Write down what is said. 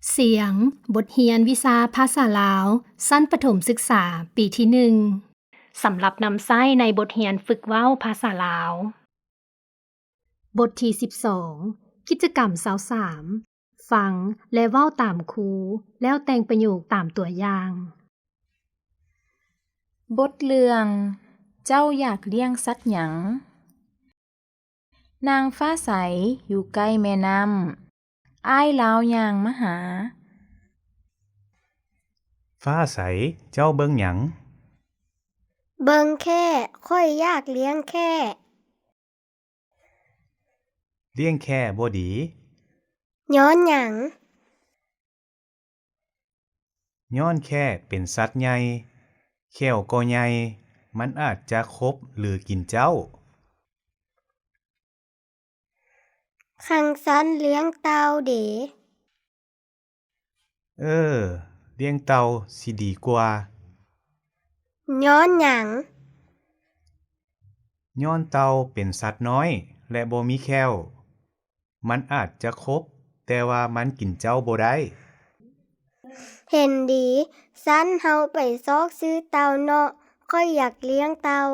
ສຽງ ບົດຮຽນວິຊາພາສາລາວ ຊັ້ນປະຖົມສຶກສາ ປີທີໜຶ່ງ ສຳລັບນຳໃຊ້ໃນບົດຮຽນຝຶກເວົ້າພາສາລາວ. ບົດທີສິບສອງ ກິດຈະກຳຊາວສາມ ຟັງ ແລະ ເວົ້າຕາມຄູ ແລ້ວແຕ່ງປະໂຫຍກຕາມຕົວຢ່າງ. ບົດເລື່ອງ ເຈົ້າຢາກລ້ຽງສັດຫຍັງ? ນາງຟ້າໃສຢູ່ໃກ້ແມ່ນ້ຳ. ອ້າຍລາວຍ່າງມາຫາ. ຟ້າໃສ, ເຈົ້າເບິ່ງຫຍັງ? ເບິ່ງແຂ້, ຂ້ອຍຢາກລ້ຽງແຂ້. ລ້ຽງແຂ້ບໍ່ດີ. ຍ້ອນຫຍັງ? ຍ້ອນແຂ້ເປັນສັດໃຫຍ່, ແຂ້ວກໍໃຫຍ່, ມັນອາດຈະຄົບ ຫຼື ກິນເຈົ້າ. ຄັນຊັ້ນລ້ຽງເຕົ່າເດ? ເອີ, ລ້ຽງເຕົ່າຊິດີກວ່າ. ຍ້ອນຫຍັງ? ຍ້ອນເຕົ່າເປັນສັດນ້ອຍ ແລະ ບໍ່ມີແຂ້ວ. ມັນອາດຈະຄົບ, ແຕ່ວ່າມັນກິນເຈົ້າບໍ່ໄດ້. ເຫັນດີ, ຊັ້ນເຮົາໄປຊອກຊື້ເຕົ່າເນາະ, ຂ້ອຍຢາກລ້ຽງເຕົ່າ.